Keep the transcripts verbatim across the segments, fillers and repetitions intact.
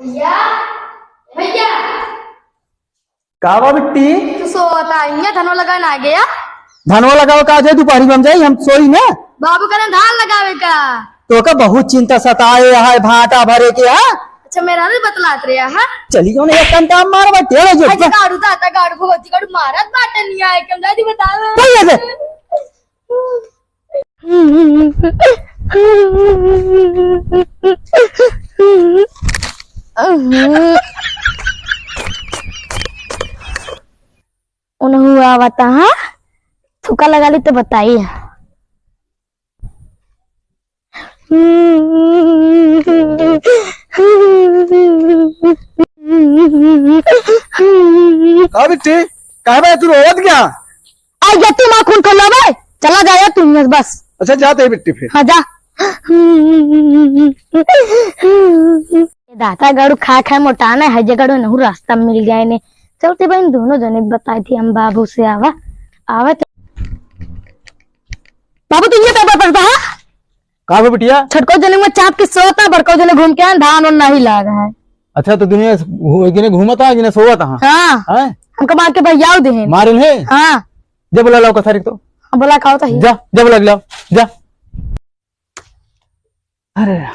भैया, भैया। का बा बिट्टी? तू सोवत आ, इहाँ धनवा लगावे ना गया? धनवा लगावे का जे दुपहरी में हम जाई, हम सोई ना। बाबू कहन धान लगावे का। तोका बहुत चिंता सताए है, भाटा भरे के है। अच्छा, मेहरारू बतलात रहे है। चली जाओ ना, एक कंटा मार बा, टेढ़ जो। अच्छा, गाड़ू दाता, गाड़ू भगवती, गाड़ू मारत बाटे नहीं आए, कम दादी बतावे। चल ये दे। उनहु आवता, हाँ? थूका लगा ली तो बताई। का बिट्टी? काहे बा तू रोवत क्या? आ, ये तू ना खून खोलो बे। चला जा यार तू यहाँ से बस। अच्छा, जाते ही बिट्टी फिर। हाँ, जा। दाता गाड़ू खा खा मोटाना है, जे गाड़ू नहु रास्ता में मिल गया इन्हें। चलते बहन दोनों जने बताई थी हम बाबू से आवा, आवा तो। बाबू, तू ये पेपर पढ़ता है? का हो बिटिया? छोटको जने में चाप के सोता, बड़को जने घूम के आन, धान उन नहीं लाग है। अच्छा, तो दुनिया घू-, जने घूमता है, जने सोवत है। हाँ। हैं? हमको मार के भैयाव देहेन। मारिन है? हाँ। जब बोला लाओ कथारिक तो। हाँ, बोला खाओ तो ही। जा, जब बोला लाओ, जा। अरे।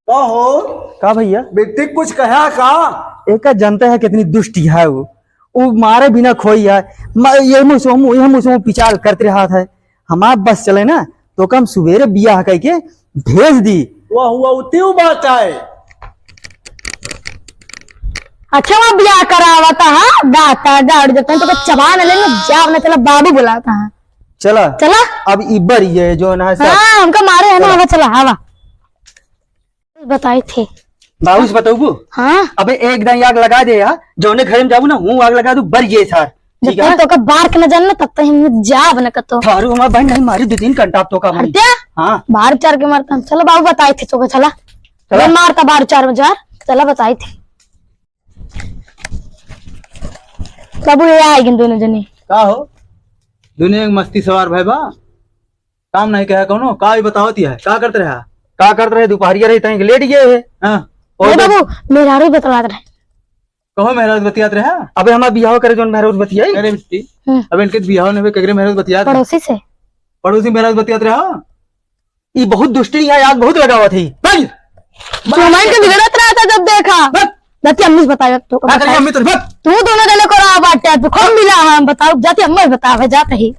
का हो? का भैया? बिट्टी कुछ कहा का? एका जनते है कितनी दुष्टी है वो। वो मारे बिना खोई है। म-, ये मुँह से वो मुँह, ये मुँह से वो पिचाल करते रहत है। हमार बस चले ना, तो कम सुबेरे बियाह कइके भेज दी। वाह, वाह, उतिउ बात है। अच्छा, वहाँ बियाह करावत है, दाता गाड़ देते हैं, तो कुछ चबा न लेंगे, जाब न चला, बाबू बुलाता है। चला। चला। अब इबर ये जो ना सब हाँ, हमका मारे है ना, चला। हवा चला, हवा। बताई थे। बाबू से बतौबू? हाँ। अबे एक दाई आग लगा दे यार, जौने घर में जाबू ना, हूँ आग लगा दू, बर ये सार। जब ठीक है? तक तोका बार के न जान ना, तब तक हम जाब न कतो। थारू हमार बहन नहीं मारी, दो तीन कंटाप तोका मारी। हत्या? हाँ। बार चार के मारता हम। चलो बाबू बताई थे तोका, चला। चला। ये मारता बार चार में जार, चला बताई थे। बाबू ये आए गन दोनों जने। का हो? दुनिया के मस्ती सवार भाई बा? काम नहीं कहा कौनो, का भी बतावत है, का करत रहा? का करत रहे, दुपहरिया रही, तहीं के लेट गए है। हाँ। और नहीं बत- बाबू, मेहरारू बतलात रहे। कहो मेहरारू बतियात रहा? अबे हमार बियाह करे जौन मेहरारू बतियाई। अरे बिट्टी, हम्म। अब इनके बियाह नहीं हुए, ककरे मेहरारू बतियात रहे? पड़ोसी से। पड़ोसी मेहरारू बतियात रहा? ई बहुत दुष्टी है, आग बहुत लगावत है। भाग! तू हमारे के बिगड़त रहा था जब देखा। भाग! जाती अम्मी से बतावे तो का करिए अम्मी तो भाग! तू दोनों जने को रहा बाटे, तू कौन मिला हम बताओ, जाती अम्मी से बतावे, जाते ही।